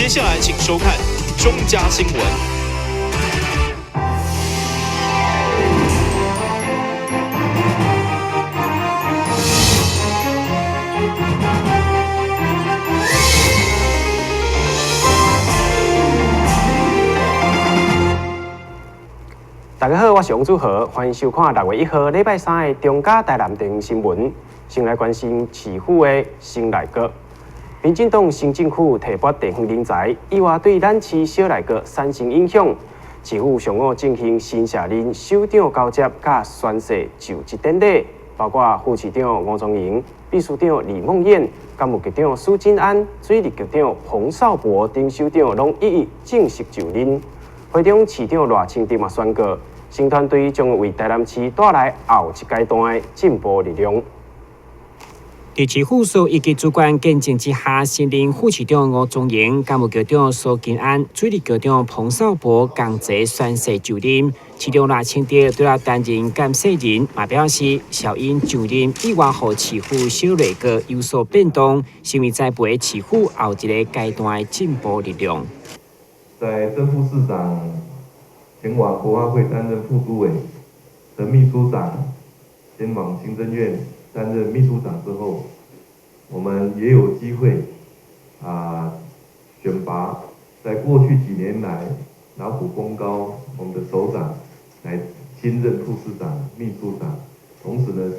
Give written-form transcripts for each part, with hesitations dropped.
接下來請收看中嘉新聞。大家好，我是王祖豪，歡迎收看6月1號禮拜三的中嘉台南電視新聞。先來關心市府的新內閣，民進黨新政府提拔地方人才，意外對咱市小內閣產生影響。市府上午進行新卸任首長交接佮宣誓就職典禮，包括副市長吳宗營、秘書長李孟諺、幹務局長蘇金安、水利局長彭少博等首長攏一一正式就任。會中市長賴清德嘛宣告，新團隊將為台南市帶來後一階段的進步力量。佇市府所一級主管見證之下，新任副市長吳宗營、幹務局長蘇金安、水利局長彭少博共齊宣誓就任。市長賴清德對來擔任監誓人，嘛表示，小英就任意外予市府小內閣有所變動，成為栽培市府後一个階段的進步力量。在曾副市長前往國發會擔任副主委，陳秘書長前往行政院擔任秘書長之後，我們也有機會選拔在過去幾年來勞苦功高我們的首長來親任副市長、秘書長，同時呢，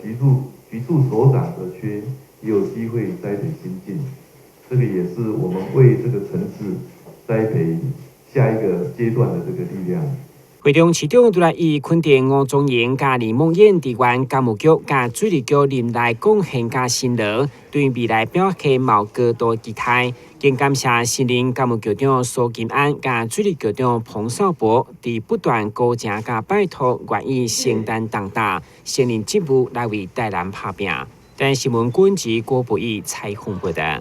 局處所長的缺也有機會栽培新進，這個也是我們為這個城市栽培下一個階段的這個力量。會中市長對來以肯定吳宗營佮李孟諺佇原幹務局佮水利局任內貢獻佮辛勞，對未來表現嘛有高度期待。更感謝新任幹務局長蘇金安佮水利局長彭少博，佇不斷高情佮拜託，願意承擔重擔，承認職務來為台南拍拚。台新聞軍事郭博義採訪報道。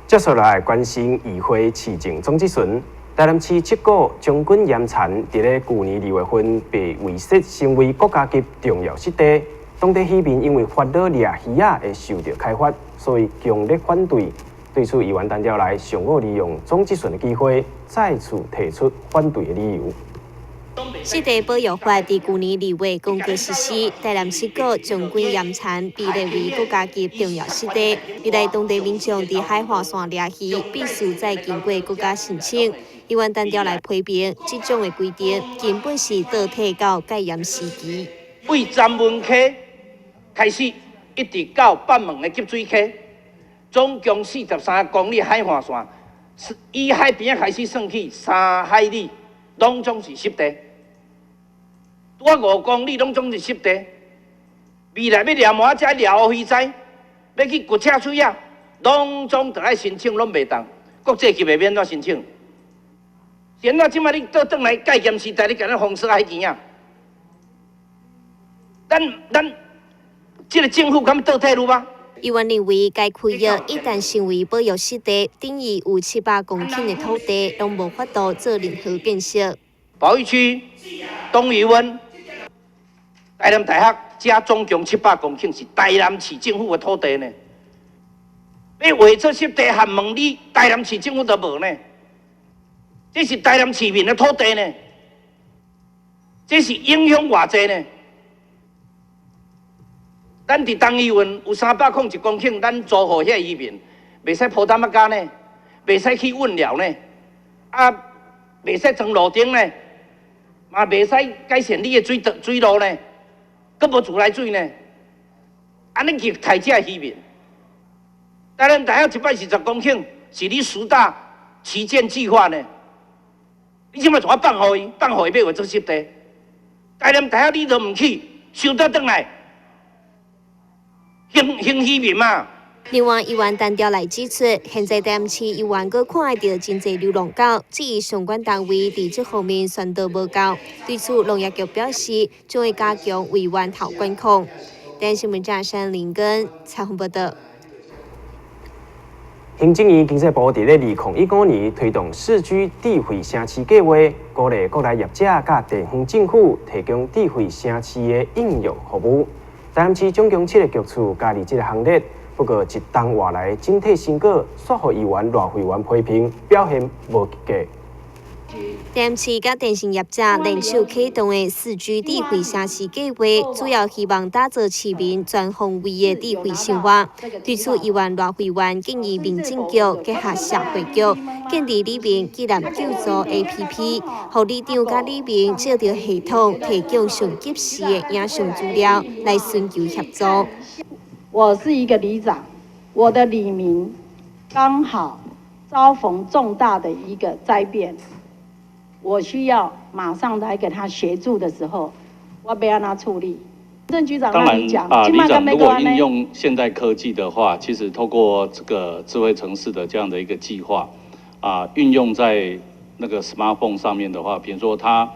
接下來關心議會市政總質詢。台南市七股將軍岩田佇咧舊年2月份被劃設成為國家級重要濕地，當地漁民因為煩惱掠魚仔會受著開發，所以強烈反對。對此，議員陳調來上午利用總質詢的機會，再次提出反對的理由。濕地保育法佇舊年2月公告實施，台南七股將軍岩田被列為國家級重要濕地。未來當地民眾佇海岸線掠魚，必須再經過國家申請。議員陳調來批評，這種的規定根本是倒退到戒嚴時期。對南門溪開始，一直到北門的集水溪，總共43公里海岸線，以海邊開始算起3海里，攏總是濕地。拄仔5公里攏總是濕地。未來欲掠蟆仔、掠烏魚仔，欲去掘赤水仔，攏總著愛申請，攏袂當。國際級的欲按怎申請？現在這擺你倒轉來戒嚴時代，你共咱封鎖海墘仔？咱這个政府敢倒退嚕嗎？議員認為，該區域一旦成為保育濕地，等於有700公頃的土地攏無法度做任何建設。保育區東漁灣、台南大學，這總共700公頃是台南市政府的土地呢。欲劃做濕地，還問你台南市政府都無呢？這是台南市民的土地呢，這是影響偌濟呢？咱佇東漁灣有301公頃，咱租予遐漁民，袂使鋪擔仔工呢，袂使去運料呢，啊，袂使裝路燈呢，嘛袂使改善你的水道水路呢，閣無自來水呢，按呢去刣這漁民。台南大學140公頃，是你十大旗艦計劃呢？你這擺怎啊放予伊？放予伊欲劃做濕地？台南大學你都毋去，收倒轉來，興興漁民嘛。另外，議員陳調來指出，現在台南市議員閣看會著真濟流浪狗，質疑相關單位佇這方面宣導無夠。對此，農業局表示將會加強圍源頭管控。台新聞記者林根採訪報道。行政院經濟部佇咧2015年推動市區智慧城市計畫，鼓勵國內業者佮地方政府提供智慧城市的應用服務。台南市總共7个局處加入這个行列，不過一冬外來整體成果，煞予議員賴惠員批評表現無及格。台南市佮電信業者聯手啟動的4G 智慧城市計劃，主要希望打造市民全方位的智慧生活。對此，議員賴惠員建議民政局結合社會局，建立里民急難救助 APP，予里長佮里民借著系統提供上及時的影像資料來尋求協助。我是一個里長，我的里民剛好遭逢重大的一個災變。我需要馬上來給他協助的時候，我欲按怎處理？鄭局長，當然啊，里長如果應用現代科技的話，其實透過這個智慧城市的這樣的一個計劃，啊，運用在那個 smartphone 上面的話，比如說他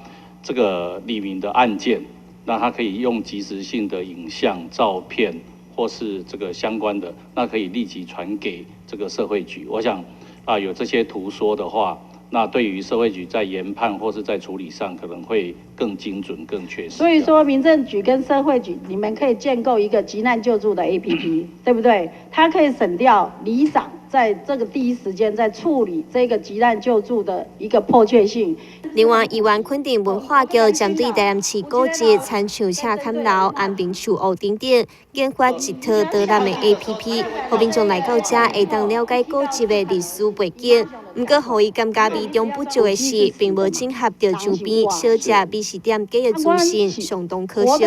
這個里民的案件，那他可以用即時性的影像、照片或是這個相關的，那可以立即傳給這個社會局。我想啊，有這些圖說的話，那對於社會局在研判或是在處理上，可能會更精準、更確實。所以說，民政局跟社會局，你們可以建構一個急難救助的 APP，對不對？它可以省掉里長在這個第一時間在處理這個急難救助的一個迫切性。另外，議員肯定文化局針對台南市古蹟、親像赤崁樓、安平樹屋等等，研發一套導覽的 APP，予民眾來到遮會當了解古蹟的歷史背景。毋過，予伊感覺美中不足的是，並無整合著周邊小食美食店家的資訊，相當可惜。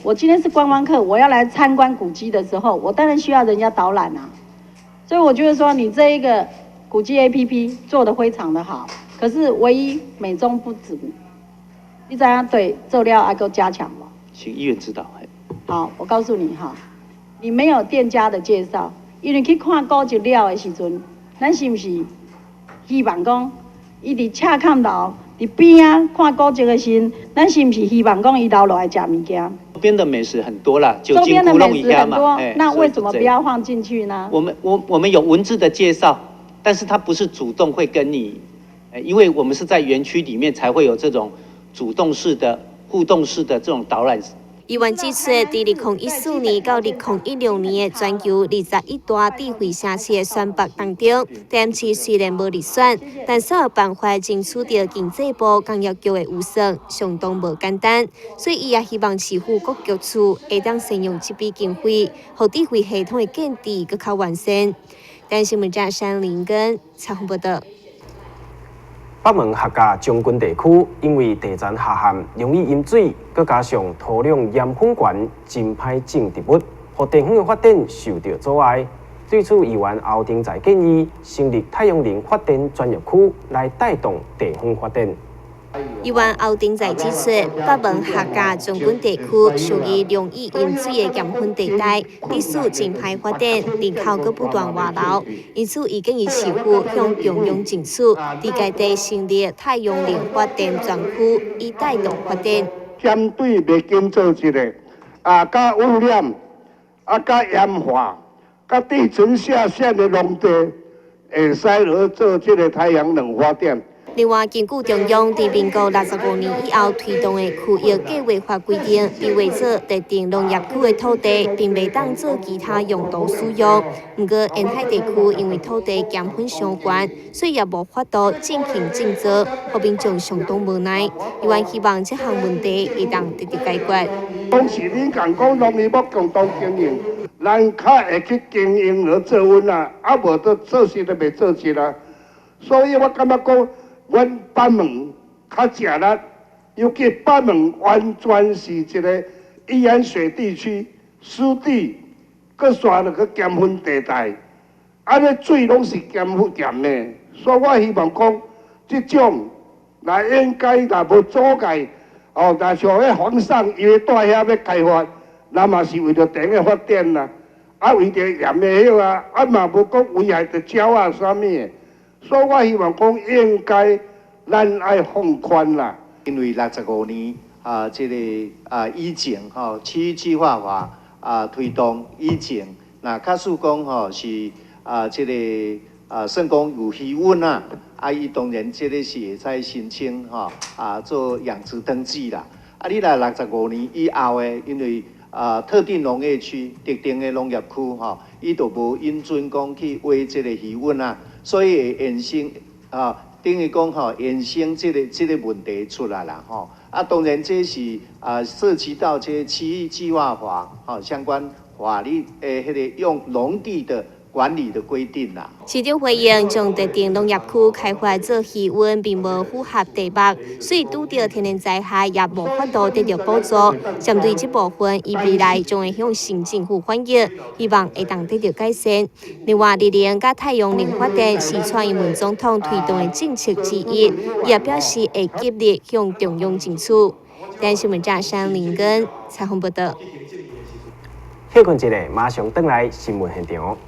我今天是觀光客，我要來參觀古蹟的時候，我當然需要人家導覽啊。所以我覺得說，你這一個古蹟 APP 做得非常的好，可是唯一美中不足，你知影對做了愛閣加強無？請議員指導。好，我告訴你哈，你沒有店家的介紹，因為去看古蹟了的時陣，咱是毋是希望講，伊佇赤崁樓佇邊仔看古蹟的時，咱是毋是希望講伊留落來食物件？周邊的美食很多啦，周邊的美食很多，那為什麼不要放進去呢？我們有文字的介紹，但是他不是主動會跟你，因為我們是在園區裡面才會有這種主動式的互動式的這種導覽。議員指出，佇2014年到2016年的全球21大智慧城市的選拔當中，台南市雖然無入選，但所有辦法爭取著經濟部工業局的預算，相當無簡單。所以，伊也希望市府各局處會當善用這筆經費，予智慧系統的建置閣較完善。台新聞記者林根採訪報道。北門客家將軍地區因為地層下陷，容易淹水，閣加上土壤鹽分懸，真歹種植物，予地方的發展受著阻礙。對此，議員侯丁財建議成立太陽能發電專業區來帶動地方發展。議員侯丁財指出，北門客家將軍地區屬於容易淹水的鹽分地帶，歷史真歹發展，人口閣不斷外流，因此伊建議市府向中央爭取，佇該地成立太陽能發電專區，以帶動發展。針對袂經做一個，啊，佮污染，啊，佮鹽化，佮地層下陷的農地，會使來做這個太陽能發電。另外，根據中央佇民國65年以後推動的區域計劃法規定，規劃做特定農業區的土地，並袂當做其他用途使用。毋過，沿海地區因為土地鹽分傷懸，所以也無法度進行種植，予民眾相當無奈。議員希望這項問題會當得著解決。當時恁講講農業要共同經營，咱較會去經營來做穩啊，啊無都做事都袂做實啊。所以我感覺講，阮北門較食力，尤其北門完全是一個易淹水地區、濕地，閣煞落去鹽分地帶，按呢水攏是鹽分鹽的，所以我希望講，這種若應該若無阻礙，哦，若像彼皇上伊咧蹛遐欲開發，那嘛是為著地方發展啦，啊為著鹽的彼啊，啊嘛無講危害著鳥仔啥物的。所以我希望講應該咱愛放寬啦。因為65年啊，這個啊以前吼區域計劃法啊推動以前，若假使講吼是啊這個啊算講有魚塭啊，啊伊當然這個是會使申請吼啊做養殖登記啦。啊，你若六十五年以後的，因為啊特定農業區、特定的農業區吼，伊就無允准講去挖這个魚塭啊，所以會衍生啊，等於講吼衍生這个問題出來啦吼。啊，當然這是啊涉及到這區域計劃法吼相關法律的彼个用農地的管理的規定啦。市長回應，將特定農業區開發做魚塭，並無符合地目，所以拄著天然災害也無法度得著補助。針對這部分，伊未來將會向省政府反映，希望會當得著改善。另外，綠能佮太陽能發電是蔡英文總統推動的政策之一，伊也表示會極力向中央爭取。台灣新聞記者林根採訪報道。歇睏一下，馬上轉來新聞現場。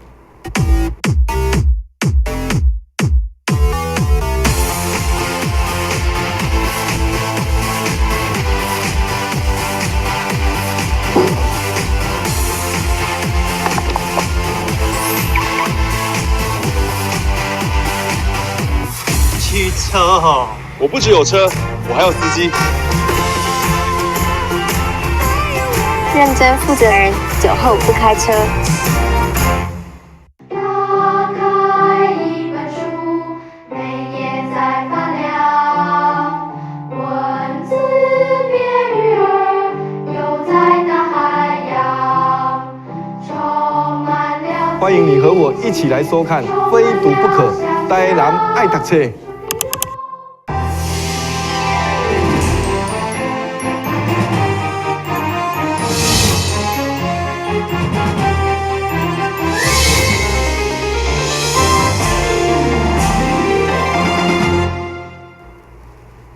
汽車哦，我不只有車，我還有司機。認真負責人，酒後不開車。打開一本書，每頁在發亮，文字變魚兒，游在大海洋，充滿了。歡迎你和我一起來收看《非讀不可》，台南愛讀冊。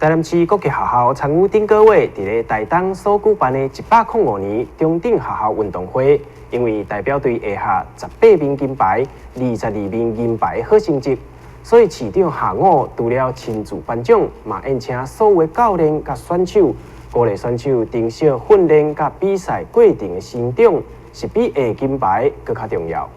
台南市國際學校參與頂個月，佇咧台東所舉辦的105年中等學校運動會，因為代表隊下下18面金牌、22面銀牌的好成績，所以市長下午除了親自頒獎，嘛宴請所有教練佮選手，鼓勵選手珍惜訓練佮比賽過程的成長，是比下金牌閣較重要。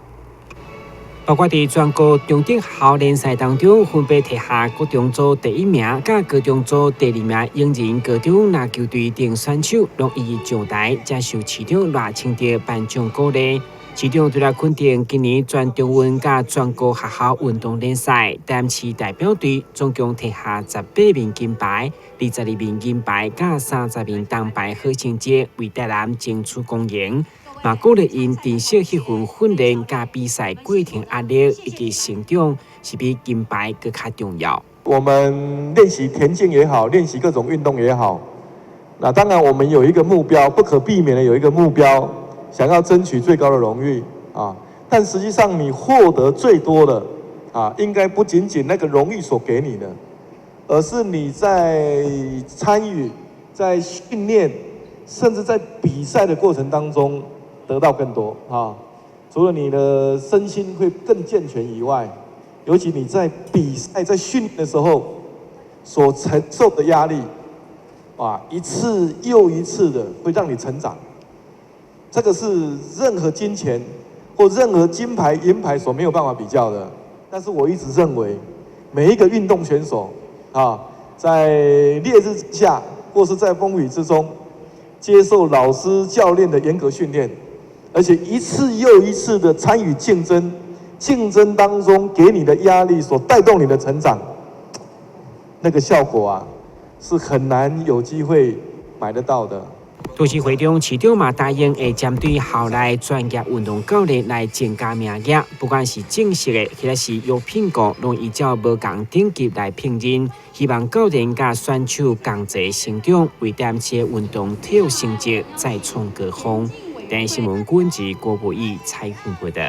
包括佇全國中等學校聯賽當中，分別摕下國中組第一名、佮高中組第二名，永仁高中籃球隊等選手，攏一一上台接受市長賴清德頒獎鼓勵。市長除了肯定今年全中運佮全國學校運動聯賽，台南市代表隊總共摕下18面金牌、22面銀牌佮30面銅牌好成績，為台南爭取光榮。嘛，鼓勵𪜶珍惜彼份訓練佮比賽過程壓力以及成長，是比金牌閣較重要。我們練習田徑也好，練習各種運動也好，那當然我們有一個目標，不可避免的有一個目標，想要爭取最高的榮譽啊。但實際上你獲得最多的啊，應該不僅僅那個榮譽所給你的，而是你在參與、在訓練，甚至在比賽的過程當中得到更多啊！除了你的身心會更健全以外，尤其你在比賽、在訓練的時候所承受的壓力，啊，一次又一次的會讓你成長。這個是任何金錢或任何金牌、銀牌所沒有辦法比較的。但是我一直認為，每一個運動選手啊，在烈日之下或是在風雨之中，接受老師、教練的嚴格訓練。而且一次又一次的參與競爭，競爭當中給你的壓力所帶動你的成長，那個效果啊，是很難有機會買得到的。同時會中，市長嘛答應會針對校內專業運動教練來增加名額，不管是正式的，或者是約聘僱，攏依照無仝等級來聘任。希望教練佮選手共齊成長，為台南市運動體育成績再創高峰。台視新聞郭文郭博義採訪報道。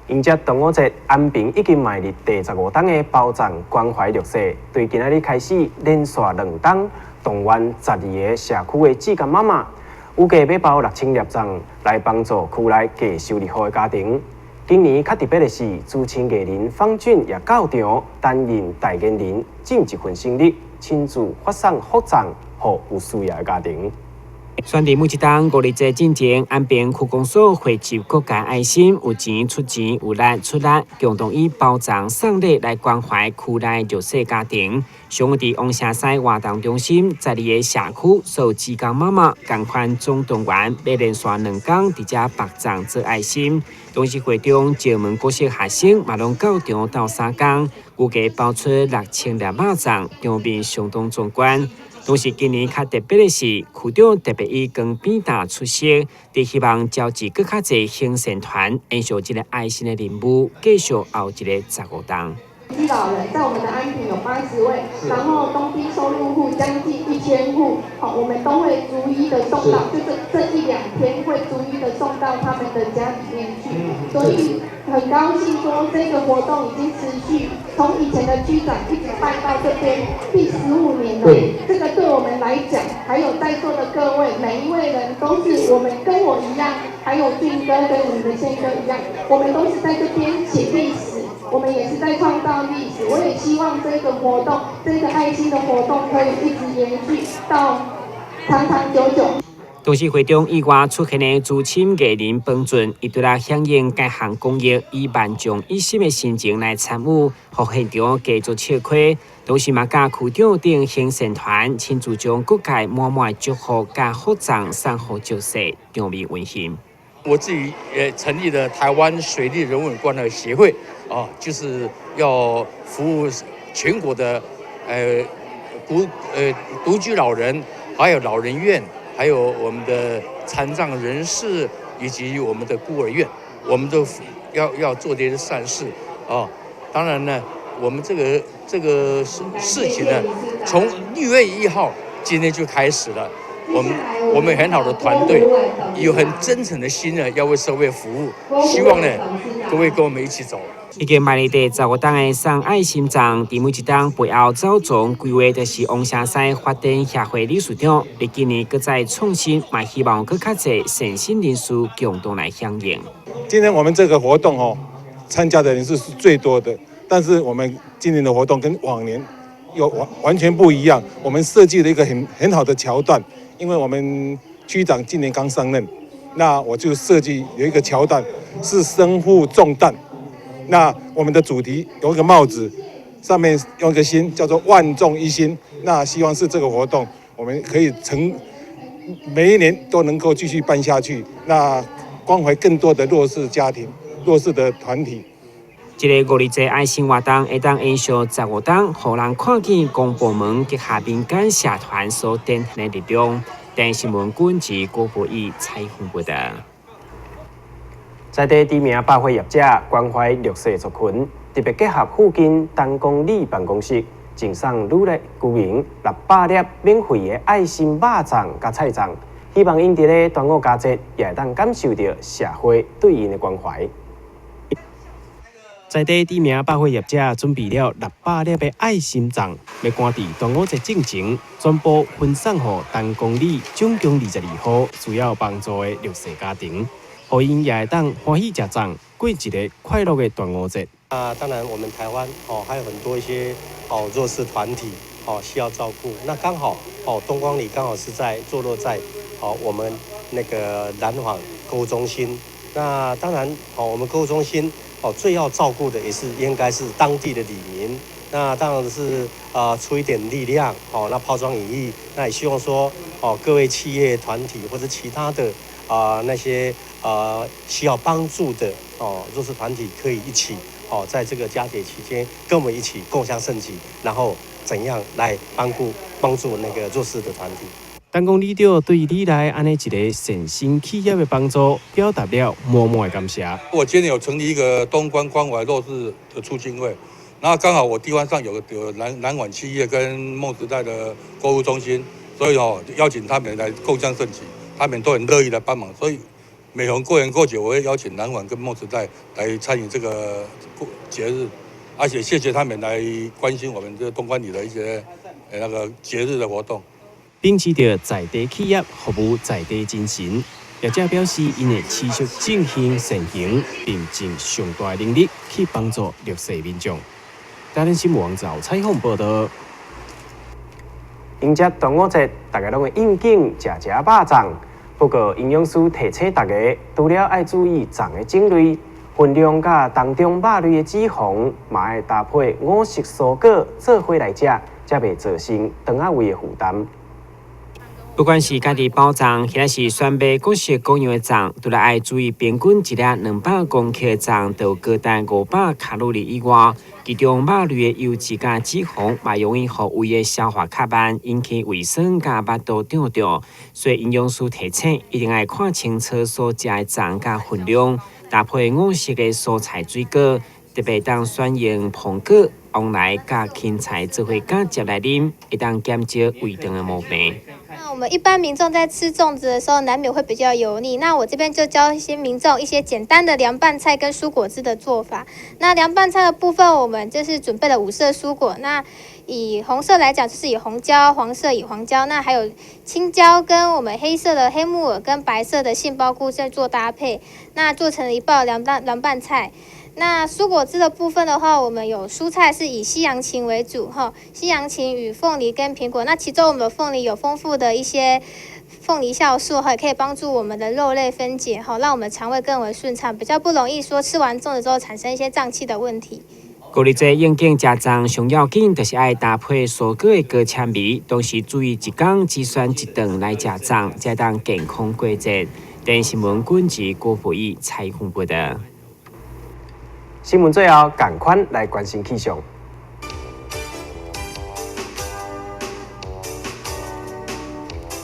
迎接端午節，安平已經邁入第15冬的包粽關懷綠色，對今仔日開始連續2冬動員12個社區的志工媽媽，預計欲包6000粒粽來幫助區內低收入戶的家庭。今年較特別的是，資深藝人方俊也到場擔任代言人，盡一份心力，親自發送福粽予有需要的家庭。選佇每一冬五日節進前，安平區公所匯集各界愛心，有錢出錢，有力出力，共同以包粽送禮來關懷區內弱勢家庭。上午佇王城西活動中心，十二个社區所有志工媽媽仝款總動員，欲連續2工佇遮縛粽做愛心。同時會中石門國小學生嘛攏到場鬥相共，預計包出6000粒肉粽，場面相當壯觀。同時，今年較特別的是，區長特別以光扁擔出席，佇希望召集閣較濟行善團，延續這个愛心的任務，繼續後一个15冬。老人在我們的安平有80位，然後中低收入戶將近1000戶，好，我們都會逐一的送到，就是這一兩天會逐一的送到他們的家裡面去，所以很高興說這個活動已經持續，從以前的區長一直辦到這邊第15年了。這個對我們來講，還有在座的各位每一位人都是我們跟我一樣，還有俊哥跟我們的憲哥一樣，我們都是在這邊寫歷史。我們也是在創造歷史，我也希望這個活動，這個愛心的活動可以一直延續到長長久久。同時會中意外出現的資深藝人彭俊，伊拄來響應該項公益，以萬眾一心的心情來參與，予現場繼續笑開。同時嘛，佮區長等行善團親自將各界滿滿的祝福佮福粽送予弱勢，場面溫馨。我自己也成立了台灣水利人文關懷協會，啊，就是要服務全國的，獨居老人，還有老人院，還有我們的殘障人士，以及我們的孤兒院，我們都要做這些善事，啊，當然呢，我們這個事情呢，從6月1號今天就開始了。我們很好的團隊，有很真誠的心呢，要為社會服務。希望呢，各位跟我們一起走。已經賣佇15冬的送愛心粽，佇每一冬背後走總規劃，就是王城西發展協會理事長。佇今年閣再創新，嘛希望閣較濟善心人士共同來響應。今天我們這個活動哦，參加的人數是最多的，但是我們今年的活動跟往年又完全不一樣。我們設計了一個很好的橋段。因為我們區長今年剛上任，那我就設計有一個橋段是身負重擔。那我們的主題有一個帽子，上面用一個心，叫做萬眾一心。那希望是這個活動，我們可以成每一年都能夠繼續辦下去，那關懷更多的弱勢家庭、弱勢的團體。這个五日節愛心活動會當延續15冬，予人看見公部門結合民間社團所展現的力量。電視新聞軍事郭博義採訪報導。在地知名百貨業者關懷弱勢族群，特別結合附近東光里辦公室，贈送女咧居民600粒免費的愛心肉粽佮菜粽，希望𪜶佇咧端午佳節也會當感受著社會對𪜶的關懷。在地知名百貨業者準備了600粒的愛心粽，欲趕佇端午節進前，全部分送予東光里總共22戶需要幫助的弱勢家庭，予𪜶也會當歡喜食粽，過一个快樂的端午節。啊，當然我們台灣哦，還有很多一些哦弱勢團體哦需要照顧。那剛好哦，東光里剛好是在坐落在哦我們那個南紡購物中心。那當然哦，我們購物中心哦最要照顧的也是應該是當地的里民。那當然是出一點力量哦，那拋磚引玉。那也希望說哦各位企業團體或者其他的那些需要幫助的哦弱勢團體可以一起哦在這個佳節期間跟我們一起共襄盛舉，然後怎樣來幫助那個弱勢的團體。東光里長對里內按呢一个善心企業的幫助，表達了滿滿的感謝。我今年有成立一個東光關懷弱勢的促進會，然後剛好我地方上有南紡企業跟夢時代的購物中心，所以哦邀請他們來共襄盛舉，他們都很樂意來幫忙，所以每逢過年過節，我會邀請南紡跟夢時代來參與這個節日，而且謝謝他們來關心我們這個東光里的一些那個節日的活動。秉持著在地企業服務在地精神，業者表示，𪜶會持續進行善行，並盡上大能力去幫助弱勢民眾。台南新聞網採訪報導。迎接端午節，大家攏會應景食食肉粽。不過，營養師提醒大家，除了愛注意粽的種類、分量佮當中肉類的脂肪，嘛愛搭配五色蔬果做伙來食，才袂造成腸仔胃的負擔。不管是家己包粽，或者是選買各式各樣的粽，都來愛注意平均一粒200公克的粽，就高達500卡路里以外。其中肉類的油脂佮脂肪，嘛容易予胃的消化較慢，引起胃酸佮腹肚脹脹。所以營養師提醒，一定愛看清楚所食的粽佮分量，搭配五色的蔬菜水果，特別當選用蘋果、黃梨佮芹菜做伙攪汁來啉，會當減少胃腸的毛病。那我們一般民眾在吃粽子的時候，難免會比較油膩。那我這邊就教一些民眾一些簡單的涼拌菜跟蔬果汁的做法。那涼拌菜的部分，我們就是準備了五色蔬果。那以紅色來講，就是以紅椒；黃色以黃椒。那還有青椒跟我們黑色的黑木耳跟白色的杏鮑菇在做搭配，那做成了一道涼拌菜。那蔬果汁的部分的話，我們有蔬菜是以西洋芹為主，哈，西洋芹與鳳梨跟蘋果。那其中我們的鳳梨有豐富的一些鳳梨酵素，哈，也可以幫助我們的肉類分解，哈，讓我們腸胃更為順暢，比較不容易說吃完粽子之後產生一些脹氣的問題。顧慮這應景食粽，上要緊就是愛搭配蔬果的高纖維，同時注意一工只選一頓來食粽，才當健康過節。電視新聞軍事郭培義採訪報道。新聞最後，趕快來關心氣象。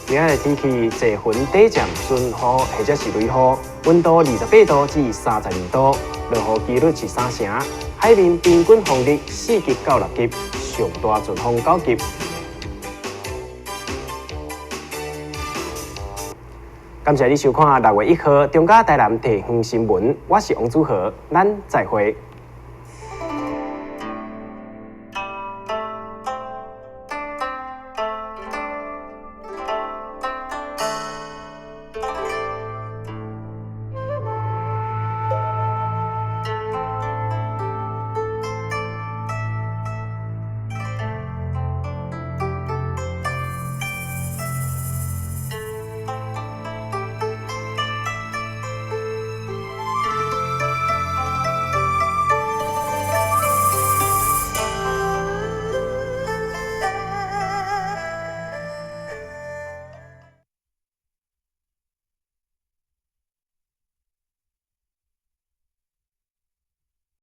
今仔日天氣，濟雲短暫陣雨或者是雷雨，溫度28度至32度，落雨幾率是3成。海面平均風力4級到6級，上大陣風9級。感謝你收看6月1號中嘉台南地方新聞，我是王祖豪，咱再會。